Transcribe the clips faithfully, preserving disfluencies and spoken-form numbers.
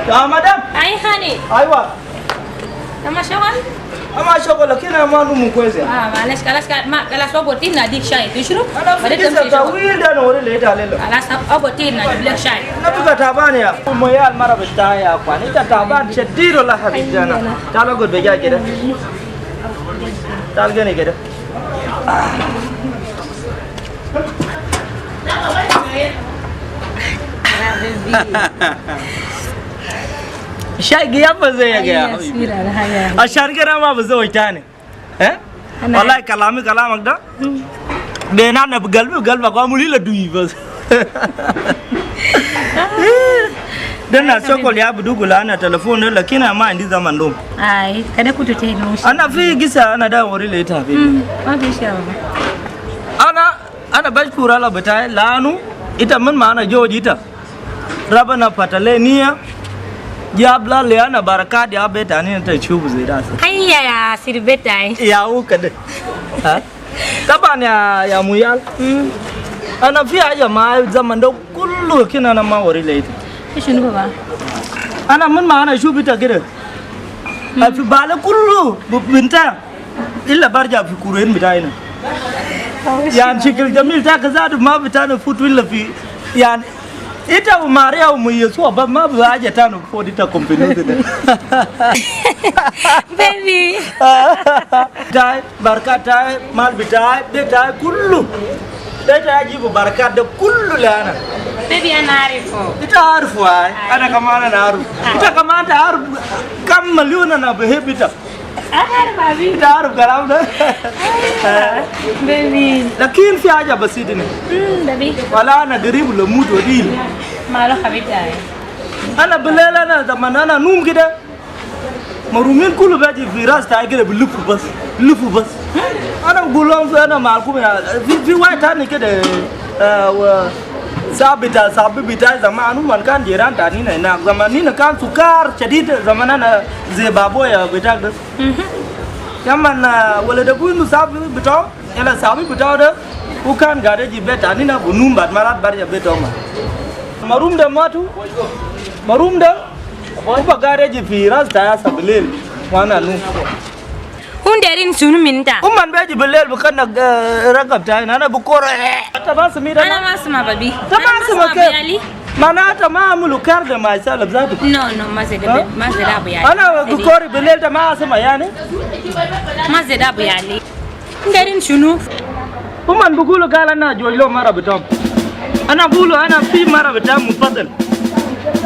Ya madam. Ai, honey. Aiwa. Ama shogol? Ama shogol, lakin ama numu kwezi. Ah, malesh, kalas, ka-, ma, kalas, wa goti na dik shai. Tushuru? Ana fi kisa tawil de ana wori le ita lelo. Kalas, wa goti na dik shai. Ana bika taban ya. Umu yal mara bitai ya kwani. Ita taban shadid wala habib jana. Tala god beja kede. Tala gani kede. Shai gaya baze ya gaya. Ashan kede ma baze waitani. Eh? Wallahi kalami kalamak da. Bena na galbi galba kwa muli la dui bas. Da ana shogol ya budu gula ana telefon, lakin ama indi zaman dom. Ai, kede kutu tenu. Ana fi kisa ana da wori le ita fi. Hmm, ma fi shai. Ana, ana bashkur Allah bitai lanu ita min ma ana joji ita. Rabana fatale niya. Jab la le ana barakat ya beta ni ta shubu zeda. Ayya ya sir beta. Ya u kede. Ha? Taban ya, ya muyal. Hmm. Ana fi haja ma zaman da kullu kina ana ma wori le ita. Shunu baba? Ana min ma ana shubu ita kede. Hmm. Afi bala kullu bu binta. Illa barja fi kurain bitai na. Yan shikil jamil ta kaza ma bitana futu illa fi. Yan ita u Maria u Yesu ba ma bi haja tanu fodi ta kompino de. Baby. Tai, barka tai, mal bitai, de tai kullu. De tai ajibu barka de kullu lana. Baby, ana arifu. Ita arifu ai. Ana kaman ana arifu. Ita kaman ta arifu. Kam maliuna na behe bita. Ana arifu baby. Ita arifu kalam da. Baby. Lakin fi haja basit ini. Hmm, baby. Wala ana garib lo mutu dil. Malo habib ai. Ana bilel ana zaman ana num kede. Marumin kulu beji fi ras tai kede bilufu bas. Lufu bas. Ana gulom fi ana malkum ya. Fi, fi wai tani kede. Eh, wa sabita, sabi bitai zaman uman kan jiran tani na ina. Zaman ina kan sukar shadid zaman ana ze babo ya bitak bas. Mhm. Yaman, eh, wala da bundu sabi bitau. Yala sabi bitau da, u kan gade ji beta, ni na bunum bat marat bar ya beta uma. Marum da matu, marum da, u ba gade ji fi ras ta ya sa bilel, wana nu. Hun derin sunu minta. Uman beji bilel bukan na, eh, rakab ta, nana bukora, eh. Ata ma simi da. Ana ma sima baby. Ata ma sima ke. Mana ata ma amulu kar da ma isa labzatu. No, no, ma zeda, ma zeda abu yali. Ana bukori bilel ta ma sima yani. Ma zeda abu yali. Derin shunu? Uman bugulu gal ana joj lo mara bitam. Ana gulu ana fi mara bitam mufadal.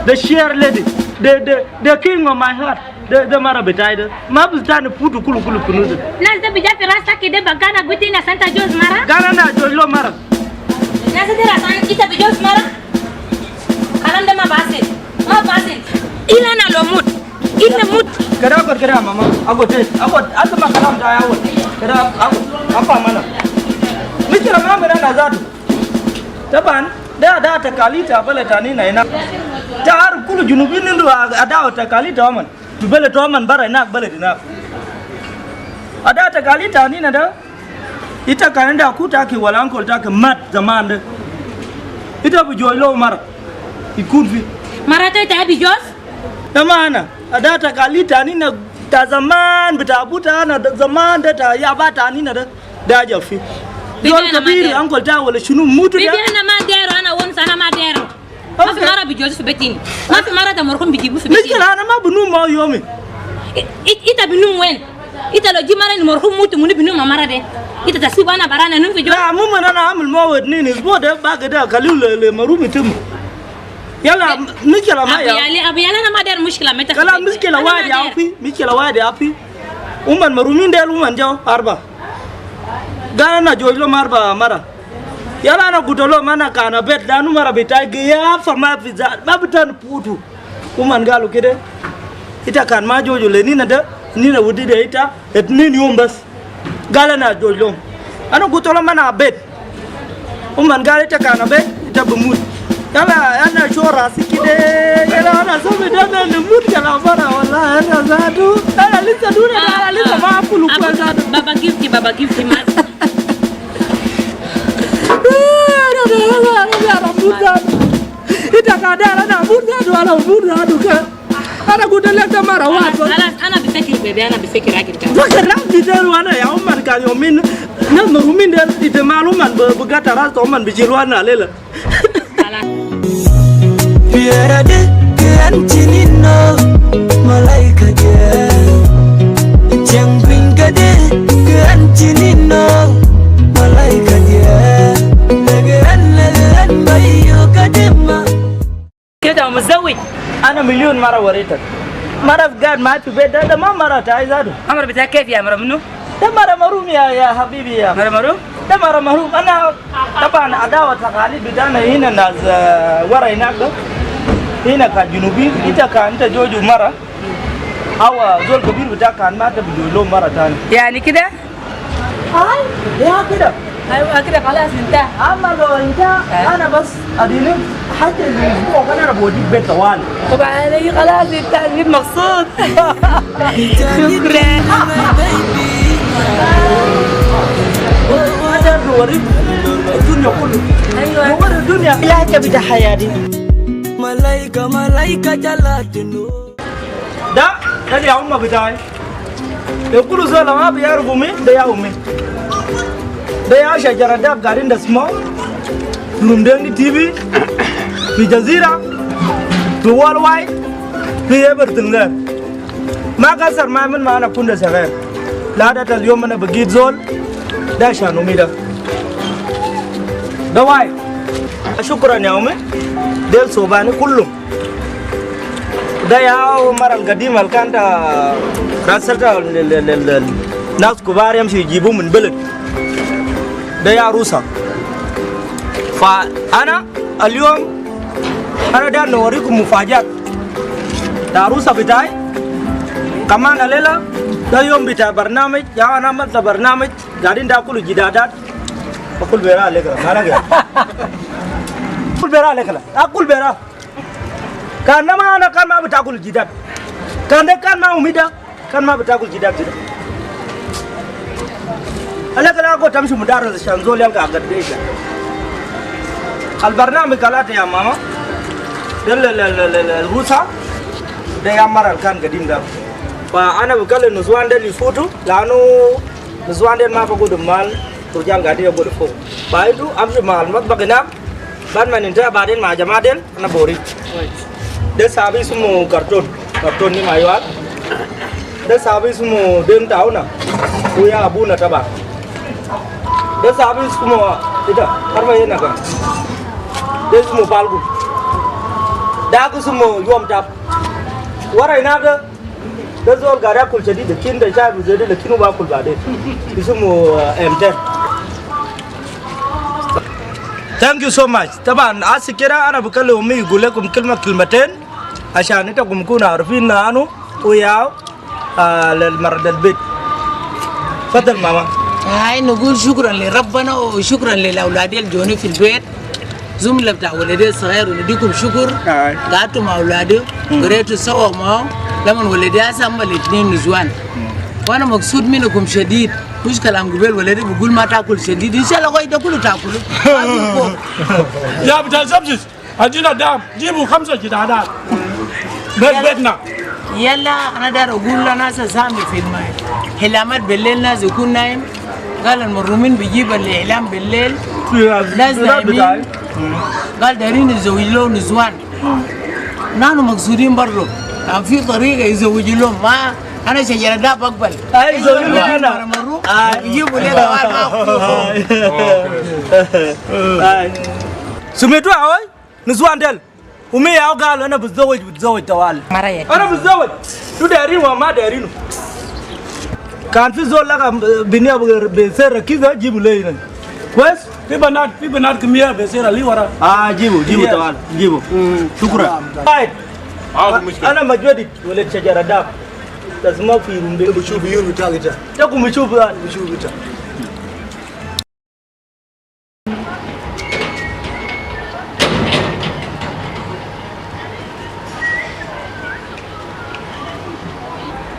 The share lady. The, the, the king of my heart. The, the mara bitai de. Ma bi tani futu kulu kulu funusu. Nas de bija fi rasa kede bagana guti na santa joj mara. Gal ana joj lo mara. Nas de rasa ita bijoj mara. Kalam de ma basil. Ma basil. Ila na lo mut. Ila mut. Kede agot kede mama. Agot te. Agot. Asma kalam ta ya agot. Kede agot. Apa mana? Michira ma mera na zatu. Taban. Da, da takalita bele tani na ina. Taaruf kulu junubin indu ada takalita man. Fi bele to man bara inak bele dinak. Ada takalita nina da. Ita kan inda aku taki wala uncle taki mat zaman de. Ita bi joj lo mara. Ikun fi. Mara to ita bi joj? Tamana. Ada takalita nina ta zaman bita abuta na da zaman de ta ya bata nina da. Da ja fi. Zol kabir uncle ta wala shunu mutu da. Bibi ana ma dero ana won sana ma dero. Ma fi mara bi joj fi beti ini. Ma fi mara ta marhum bi jibu fi beti ini. Miskila ana ma bi num ma yomi. I, i, ita bi num wen? Ita lo ji mara ni marhum mutu munu bi num ma mara de. Ita ta sibu ana barana num fi joj. La, mu mana ana amul ma wed nini. Isbo de baga de kaliu le, le marhum itim. Yala, miskila ma ya. Abu yali, abu yali ana ma der mushkila meta. Kala miskila wahid ya fi, miskila wahid ya fi. Uman marhumin del uman jau arba. Gana na joj lo ma arba mara. Yala ana guto lo mana kana bet lanu mara bitai ge ya fa ma fi za, ma bitan putu. Uman galu kede. Ita kan ma jojo le nina de, nina wudi de ita, etnin yom bas. Gal ana joj lo. Ana guto lo mana bet. Uman gal ita kana bet, ita bimut. Yala ana shora si kede, yala ana so bida na mut kala bara wala ana zatu. Ana lisa duna, ana lisa ma kulu kwa zatu. Baba Gifty, Baba Gifty, man. Ita kada ana mut zatu, ana mut zatu ka. Ana gudda lek da mara wahid. Kalas, ana bi fakir bebe, ana bi fakir ragil da. Fakir na bi de wana ya umman kan yomin. Na marumin de ite maluman bi, bi gata ras to umman bi jilu ana lela. Kalas. Piera de ke antinino malaika de. Chang ping ke de ke antinino malaika de. Legeran legeran bayo kadema. Keda muzawij. Ana milyun mara warita. Mara gad ma fi beit da, da ma mara tai zatu. Amra bita kef ya mara munu? Da mara marum ya, ya habibi ya. Mara marum? Da mara marum. Ana taban adawa takalid bitana hina nas, eh, wara hinak da. Hina kan junubin, ita kan ita joju mara. Awa zol kabir bita kan ma ta bi joju lo mara tani. Yani kida? Ai, ya kida. Aiwa, kida kalas inta. Amma lo inta, eh, ana bas adini hatta al usbu kan ana bodi beit tawali. Taban, ai kalas inta, anta maksud. Shukran. Ana nuwari dunya kullu. Aiwa. Nuwari dunya. Ila hatta bita hayati. Malaika, malaika jalatinu. Da, da ya umma bitai. De kulu zol ma bi yarfu mi, da ya ummi. Da ya shajara dahab garin da sma. Turum deng di T V. Fi Jazeera. Fi Worldwide. Fi everything there. Ma kasar ma min ma ana kunta saghir. Lada ta al yom ana bagit zol. Da shan ummi da. Da wai. Shukran ya ummi. Del sobani kullum. Da ya mara al gadim al kan ta rasal ta l-, l-, l-, l-, nas kubar yamshu yijibu min beled. Da ya arusa. Fa ana al yom ana dar nuwarikum mufajat. Da arusa bitai. Kaman alela da yom bita barnamij, ya ana amalta barnamij, garin da kulu jidadat. Akul bera alek la, mala keda. Akul bera alek la, akul bera. Kan da ma ana kan ma bitakul jidad. Kan da kan ma ummi da, kan ma bitakul jidad jidad. Alek la go tamshu mudaras shan zol yalga agad de isha. Al barnamij kalas ya mama. Del le, le, le, le, le, rusa. De ya mara al kan gadim da. Fa ana bi kalle nuswan del ifutu, lanu nuswan del ma bi gudu mal. Rujal gaidin yagul fok. Baidu amshi mal matbak hinak. Bad ma ninta badin ma jama del, ana bori. De sabi ismu karton. Karton ni ma yual. De sabi ismu dem tauna. Uya abuna taba. De sabi ismu ita. Arma yena ka. De ismu palgu. Da ku ismu yom tab. Wara hinak de. De zol gari akul shadid, lakin de shab zedi, lakin uba akul bade. Ismu, uh, M ten. Thank you so much. Taban, hasi keda ana bi kalle ummi igul lekum kilma kilmaten. Ashan ita kum kunu arfin anu, u yau, ah, lil marad al beit. Faddal mama. Ai, nugul shukran li Rabbana u shukran lil auladi al joni fil beit. Zumla bita waladi al saghir, waladikum shukr. Ai. Gaitu ma auladi, mm, garetu sawa mau. Laman waladi asa amal itnin nuswan. Mm. Wa ana mabsut minkum shadid. Mush kalam gubel waladi bigul ma takul shadid. Inshallah, wa ita kulu takul. Ya bita al sabsis. Adina dahab. Jibu khamsa jidadat. Beit, yalla, betna. Yalla, ana dar agul le nas sahmi fil ma. Hilamat billel nas yakun naim. Gal al marumin bijibu al hilam billel. Nas naimin. Gal darin izawiju lom nuswan. Nahnu mabsutin bardo. Kan fi tariga izawiju lom. Ma, ana shajara dahab baqbal. Ai, izawiju lom ana. Maru. Ai. Bijibu le tawali ma. Ai. Sumitu ya wai? Nuswan del. Ummi ya gal ana bizawaj, bizawaj tawali. Mara ya. Ana bizawaj. Ita dairinu wa ma dairinu. Kan fi zol laga, eh, binia be, be sera kida, jibu le hina. Kwes? Fi banat, fi banat kimiya be sera li wara. Ah, jibu, jibu tawali, jibu. Mm. Shukran. Ai. Ma fi mushkila. Ana majadid, walad shajara dahab. Tasma fi rumbe. Bishufu yum bita kita. Takum bishufu. Bishufu bita.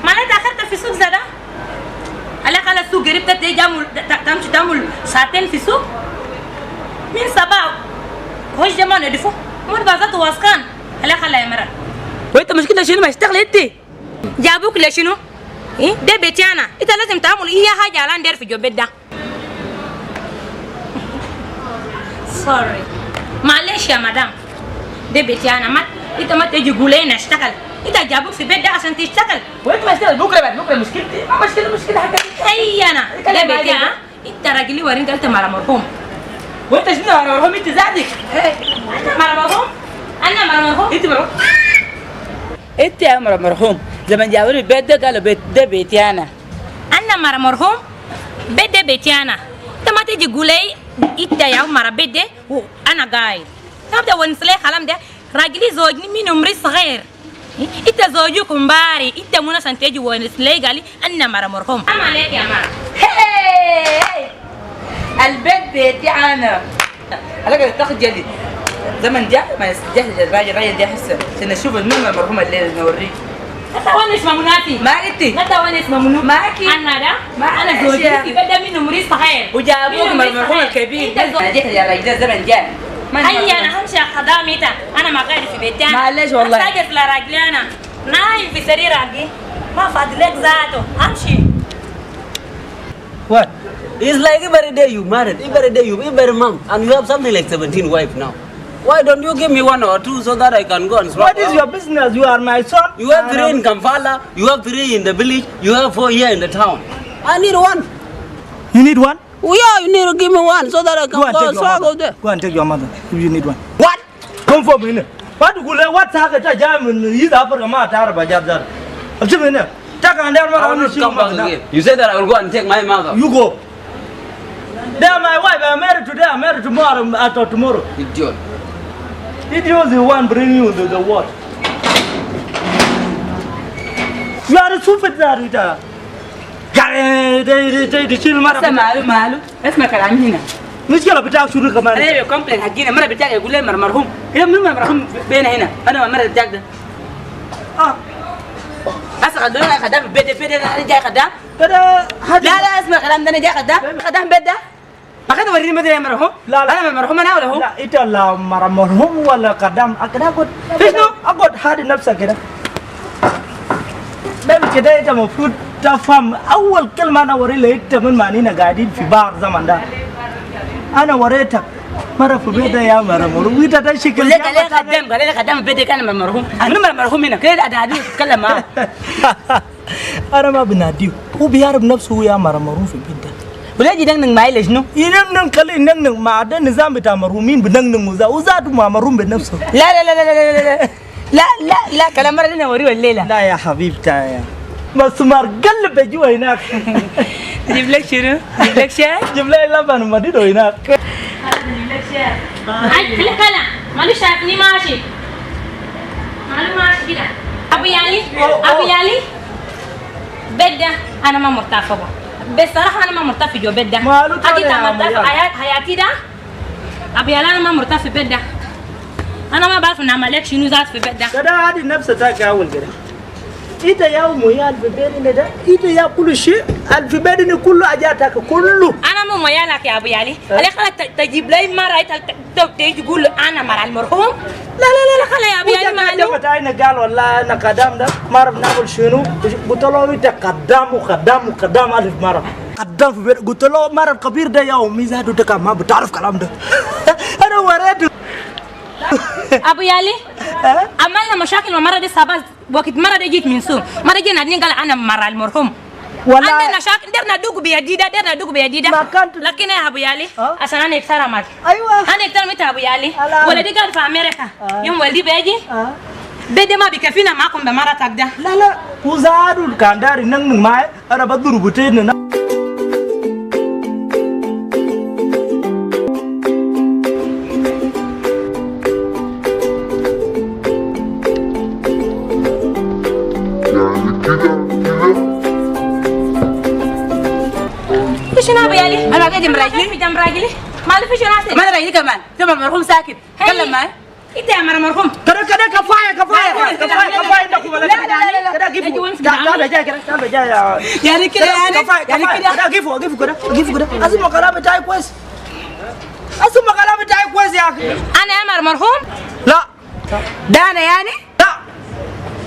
Mala ita akharta fi suk zeda? Ala kala suk garib ta, te jamul, ta, ta, tamshi tamul saten fi suk? Min saba, hosh de ma nadifu. Mut bazatu waskan. Ala kala ya mara. وانت مشكلتك شنو؟ ما اشتغل انت. جابوك لشنو؟ إيه؟ ده بيتي أنا. إنت لازم تعمل أي حاجة الآن دير في جو بيت ده. سوري. معلش يا مدام. ده بيتي أنا. ما، إنت ما تجي قول لي أنا أشتغل. إنت جابوك في بيت ده عشان تشتغل. وانت ما اشتغل بكرة بعد بكرة مشكلتي. ما مشكلة، مشكلة حقتي. أي أنا. ده بيتي، ها؟ إنت راجل لي وريني قالت مرا مرحوم. وانت شنو يا مرا مرحوم انت ذاتك؟ إيه؟ أنا مرا مرحوم؟ أنا مرا مرحوم؟ انت مرا مرحوم؟ انت يا مرا مرحوم. زمان جابوني البيت ده قالوا بيت ده بيتي أنا. أنا مرا مرحوم؟ بيت ده بيتي أنا. إنت ما تجي قول لي إنت يا مرا بيت ده وأنا قاعد. تبدأ ونس لي كلام ده. راجلي زوجني من عمري صغير. إنت زوجك مباري، إنت منى سنتيجي ونس لي قالي أنا مرا مرحوم. السلام عليك يا مرا. هاي! البيت بيتي أنا. أنا قاعد تخجلي. زمن جاء، ما يس-، جاء الراجل، الراجل جاء هسه. عشان نشوف المهم المرحوم الليلة نوريه. انت وين اسمه مناسي؟ ما قلتي؟ انت وين اسمه منو؟ ماكي. أنا ده؟ ما أنا أنا زوجي أشياء. في بدا منه مريض صغير. وجابوك منه مريض مرحوم صغير. الكبير. إنت زوجي. يا راجل، زمن جاء. ما هيا نعرف. أنا همشي أخدام إنت. أنا ما قاعد في بيتي أنا. معلش والله. أستاجر لراجلي أنا. نايم في سرير عندي. ما فاضي لك ذاته. أمشي. What? It's like every day you married, every day you, every month, and you have something like seventeen wife now. Why don't you give me one or two so that I can go and swap out? What is your business? You are my son. You have three in Kampala, you have three in the village, you have four here in the town. I need one. You need one? Oh, yeah, you need to give me one so that I can go and swap out there. Go and take your mother if you need one. What? Come for me. What? What? Take and there, man. I will not come back again. You said that I will go and take my mother. You go. They are my wife. I married today. I married tomorrow. After tomorrow. Idiot. Idiot is the one bringing you to the world. You are stupid, Rita. Kare, de, de, de, de, chill, mara. Asma, malu, malu. Asma kalam hina. Mushkila bita shunu kaman. Ana be complain hagina, mara bita ya gule mara marhum. Ya minu mara marhum bena hina. Ana mara bita da. Ah. Asa kadam, kadam, bede, bede, na, na, kadam. Kada, hadi. La, la, asma kalam da na ja kadam. Kadam beda. Makada warini mada ya marhum? La, la. Ana marhum ana wala hu? La, ita la mara marhum wala kadam. Akada got. Fish no? Agot hadi nafsa keda. Baby keda ita mafrud tafham. Awal kalma ana wari le ita min manina gadin fi bar zaman da. Ana wareta. Mara fi beda ya mara marhum. Ita ta shikil. Gale, gale kadam, gale kadam beda kan mara marhum. Ana mara marhum ina. Keda ada adu kalama. Ana ma binadiu. Hu biarif nafsu hu ya mara marhum fi beda. Wala ji dang nang mai le shinu? Inang nang kali inang nang ma da nizam bita marhumin binang nang uza. Uza du ma marhum be nafsu. La, la, la. La, la, la. Kalam mara de na wari wala la? La ya habibta ya. Masumar galb be jua hinak. Jib lek shinu? Jib lek shai? Jib lek laban madido hinak. Ai, kala, kala. Malu shafni mashi. Malu mashi kida. Abu Yali? Oh, oh. Abu Yali? Beda, ana ma murta fogo. Bisaraha ana ma murta fi jo beda. Malu. Agi tala ta ya murta fi Abu Yali. Hayat, hayati da. Abu Yali ana ma murta fi beda. Ana ma barfu na malek shinu zat fi beda. Kada hadi nafsa ta ka awal keda. Ita ya umu ya al fi beda da. Ita ya kulu shi al fi beda ni kulu ajataka kulu. Ana ma umu ya laki Abu Yali. Eh? Ale kala ta-, tajib lai mara ita ta-, ta-, ta-, taqul ana mara al marhum. La, la, la, la, kala ya Abu Yali malu. Ita ma taina gal wala ana kadam da. Mara binaqul shinu. Gutalo ita kadam, kadam, kadam alif mara. Kadam fi beda. Gutalo mara kabir da ya umi zatu da kama bitarif kalam da. Ana waretu. Abu Yali, eh? Amalna mashakil ma mara de saba. Wakit mara de jit min su. Mara de jit na din gal ana mara al marhum. Wala. Ana na shak, der na dugu bi adida, der na dugu bi adida. Lakin ya Abu Yali, asan ana iktara mak. Aywa. Ana iktara mita Abu Yali. Wala di gal fi America. Yom wala di beji. Bede ma bi kefina ma kum be mara tagda. La, la. Uzadu kandari nang nang mai. Ana baduru butena. Fi shinu Abu Yali? Ana gaid jam rajli. Fi jam rajli. Malu fi shinu ase? Mana rajli kaman. Sema marhum sakit. Hey. Kalam mai. Ita ya mara marhum. Kada, kada, kafaya, kafaya, kafaya, kafaya, inda kuma la, la, la, la. Kada, gifu. Taala jai, kada, taala jai, ya. Yani kida, yani, kafaya, yani kafaya, kida. Kada, gifu, gifu, kada, gifu, kada. Asma kalam tai kwes. Asma kalam tai kwes ya. Ana ya mara marhum? La. Da ana yani? La.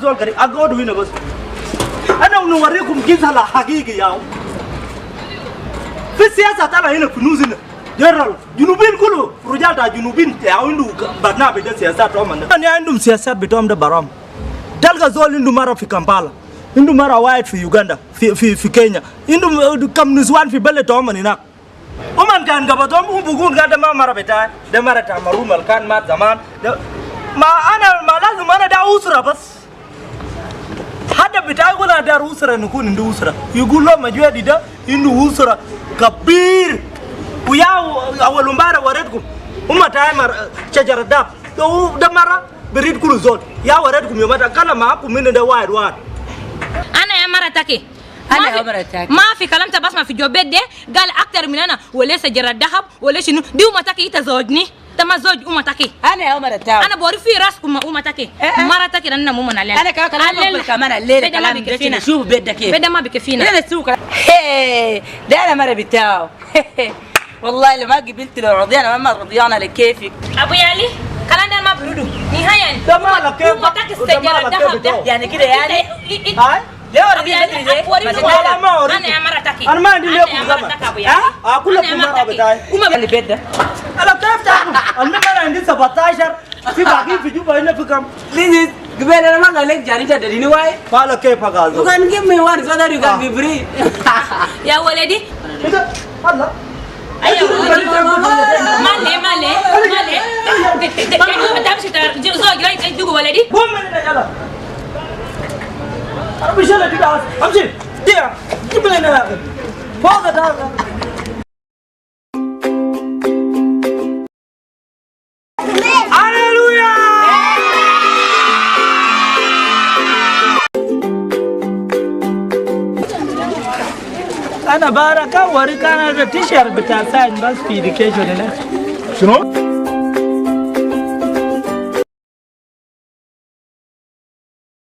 zol gari, agodu hina bas. Ana nuwarikum kisa la hagigi yau. Fi siyasa tala hina fi nus hina. General, Junubin kulu, rujal ta Junubin, yau indu barnamij de siyasa tomon de. Ana indum siyasa bitom de barom. Talga zol indu mara fi Kampala. Indu mara wahid fi Uganda, fi, fi, fi Kenya. Indu, uh, kam niswan fi beled tomon hinak. Uman kan gabatom, um bugun gal de ma mara bitai, de mara ta marum al kan mat zaman. De, ma ana, ma lazim ana de usra bas. Hada bitai yugul ana de usra, nukun indu usra. Yugul lo ma jwe di de, indu usra kabir. Uya awal umbara waretkum. Uma tai mara, shajara dahab. De, de mara, birit kulu zol. Ya waretkum yom ta kala ma kum min de wahid wahid. Ana ya mara taki. Ana ya mara taki. Ma fi kalam ta basma fi jo bed de, gal aktar min ana, wala shajara dahab, wala shinu. Di uma taki ita zojni. Ita ma zoj uma taki. Ana ya mara taki. Ana bori fi ras uma, uma taki. Eh, eh. Mara taki dan na muma na lel. Ana kalam, kalam ma bikefina. Bed de ma bikefina. Bed de ma bikefina. He, de ana mara bitau. Wallahi, lo ma gibiltu lo radiyana, ma, ma radiyana le kefik. Abu Yali, kalam de ma birudu. Nihayan. De ma la kef, uma taki de ma la kef bitau. Yani kede yani. Ai? Leo Abu Yali, atuwari. Ana ya mara taki. Ana ma indi leo. Ana ya mara taki, Abu Yali. Ha? Akula kuma abitai. Uma bali beda. Ala kef ta. Ana ma indi sabatashar. Fi bagi fi Juba hina fi kam? This is, gibel ana ma gal lek jari jadid ini wai. Fala kef gazo. You can give me one so that you can be free. Ya waladi. Ita, Allah. Ayo. Male, male, male. Zo, zo, zo, waladi. Amshi, dia, gibel ana. Foga da. Hallelujah! Ana baraka wari kana da t-shirt bita sign bas fi education ne. Shunu?